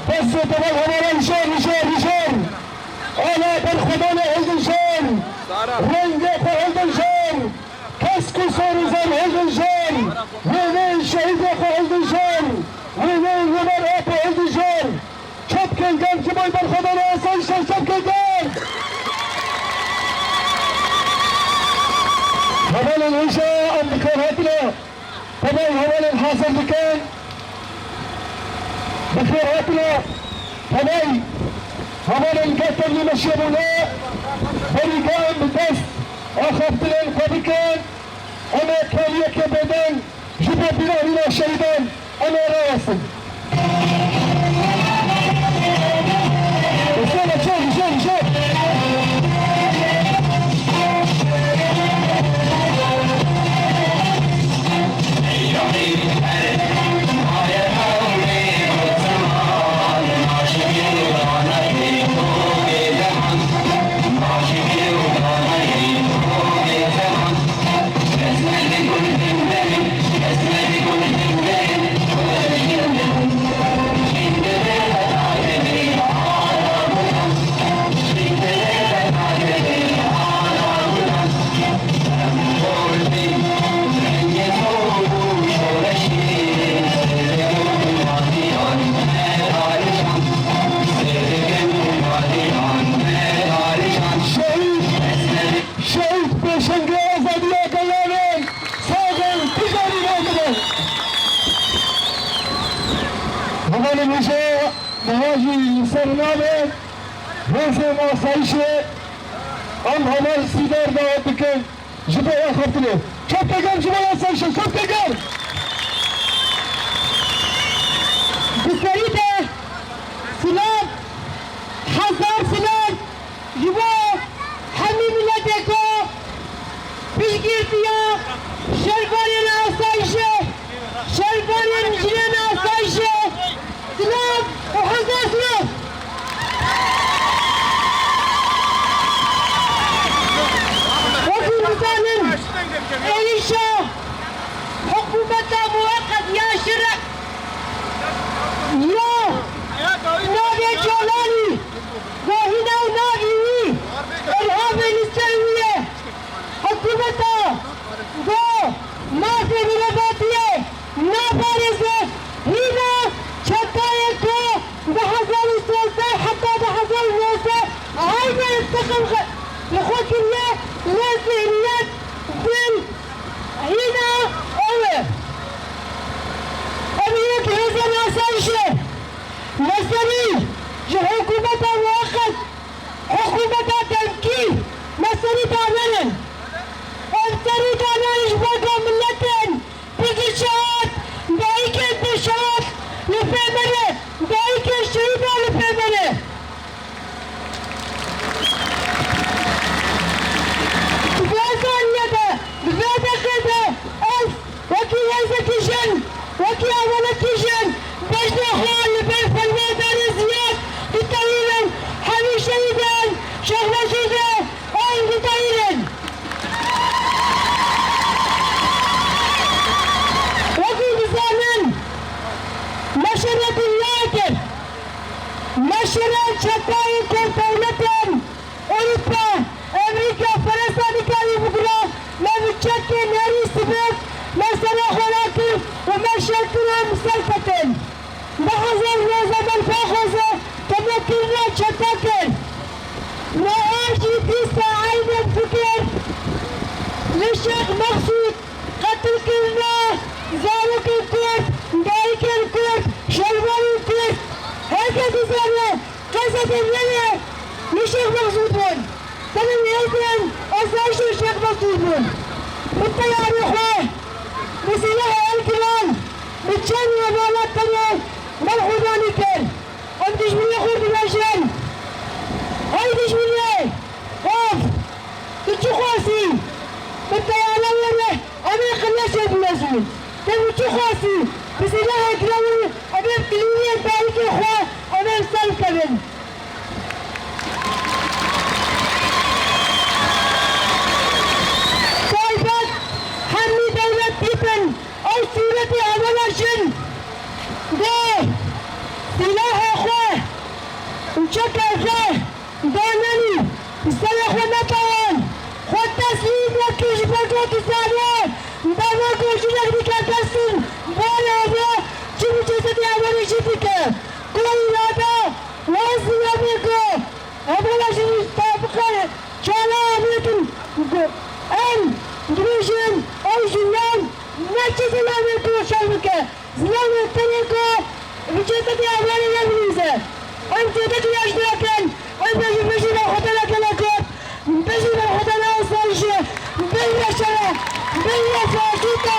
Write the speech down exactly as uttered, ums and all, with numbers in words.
Destê deval hevalên jor, jor, jor. Ala berxwedanê hildin jor. Rengê xwe hildin jor. Kesk û sor û zar hildin jor. Wêneyên şehîdê xwe hildin jor. Wêneyên Omer Apo hildin jor. Çepkên germ ji bo berxwedanê asayîşê çepkên germ. Hevalên hêja em bi xêr hatine. Tevayî hevalên hazir dikin. Bi xêr hatine. Tevayî hevalên gel tevlî meşiyê bûne. Berî ka em bi dest axaftinên xwe bikin. Em ê kaliyekê bêdeng. Ji bo bîranîna şehîdan em ê rawestin. Hüseyin, çek, çek, çek. Şehîd! Şehîd pêşengê azadiya gelan in! Sax in, bijarî nebin! Hevalên hêja niha jî li ser navê hêzên asayîşê em heval sîdar dawet dikin ji bo axaftinê. Çepkê germ ji bo asayîşê, çepkê germ! Bi serî de silav, hezar silav! Ji bo hemî miletê ku piştgirtiya şervanên asayişê, şervanên jinên asayişê, silav û hezar silav. Wekî dizanin, êrîşa hikûmeta muweqet ya şirek ya navê Colanî, Gohîna û navî wî îlhavê li ser wî ye. Hikûmeta go mafê mirovatiyê naparêze, hîna çetayê ku di hezar û sozdeh heta di hezar û nozdeh eynî întiqam li xwe kiriye, lê zihniyet, dil, hîna ew e. Em yek hêzên asayişê. Meselî ji hikûmeta muweqet, hikûmeta demkî, meselî danerin. Em serî danerin ji bo ku miletên pêşhat, dayikên pêşhat li pê bene, dayikên şehîdan li pê bene. Di vê zaniye de, di vê deqê de ez wekî hêzekî jin, wekî hevalekî jin, bejnê xwe li ber fermandar Ziyad ditewînim, hemî şehîdên Şêx Mesûdê ên ditewînin. Wekî dizanin, me şerê dinyayê kir. Me şerê çetayên ku dewletên Ewropa, Amerîka, Feresa nikarî bigire, me bi çekên herî sibik me sera xwe rakir û me şer kir û em li ser ketin. Di hezar û nozdeh me li Paxoze temokirina çeta kir. Me ev jî dîsa eynên fikir li Şêx Mexsûd, qetilkirina zarokên Kurd, dayikên Kurd, şervanên Kurd, her kes dizane. Qesedên me ne li Şêx Mexsûd bûn. Tenê hêzên asayişê Şêx Mexsûd bûn. Bi teyarê xwe, Bi sîlehê El Kiram bi çend hevalat tenê berxwedanî kir. Em dijminê xwe dibêjin. Hey dijminê! Of! Tu çi xwestî? Bi teyare were, em ê qileşê bimezin. Te bi çi xwestî? Bi sîlehê giran em ê bi kilîniyên tarîkê xwe em ê li ser bikevin. Taybet hemî dewlet dîtin ew sûretê hevala jin dê sîlahê xwe û çekê xwe danenî, bi serê xwe nepayan, xwe teslîm nekin ji ber ku dizane dema ku jinek dike dest û barê heval, çi bi cesedê hevalê jin dike. Ku îrade û ez zilamê ku hevala jin tabiqe çala avêtin ku em dibêjin ew jinan ne çi zilamê ku şer bike, zilamê tenê ku bi cesedê hevalê nebilîze. Em cesedê ji dirakin, em bêjin bijî berxwedana gelê Kurd, bijî berxwedana asayişê, bijî şerê, bijî faşîta.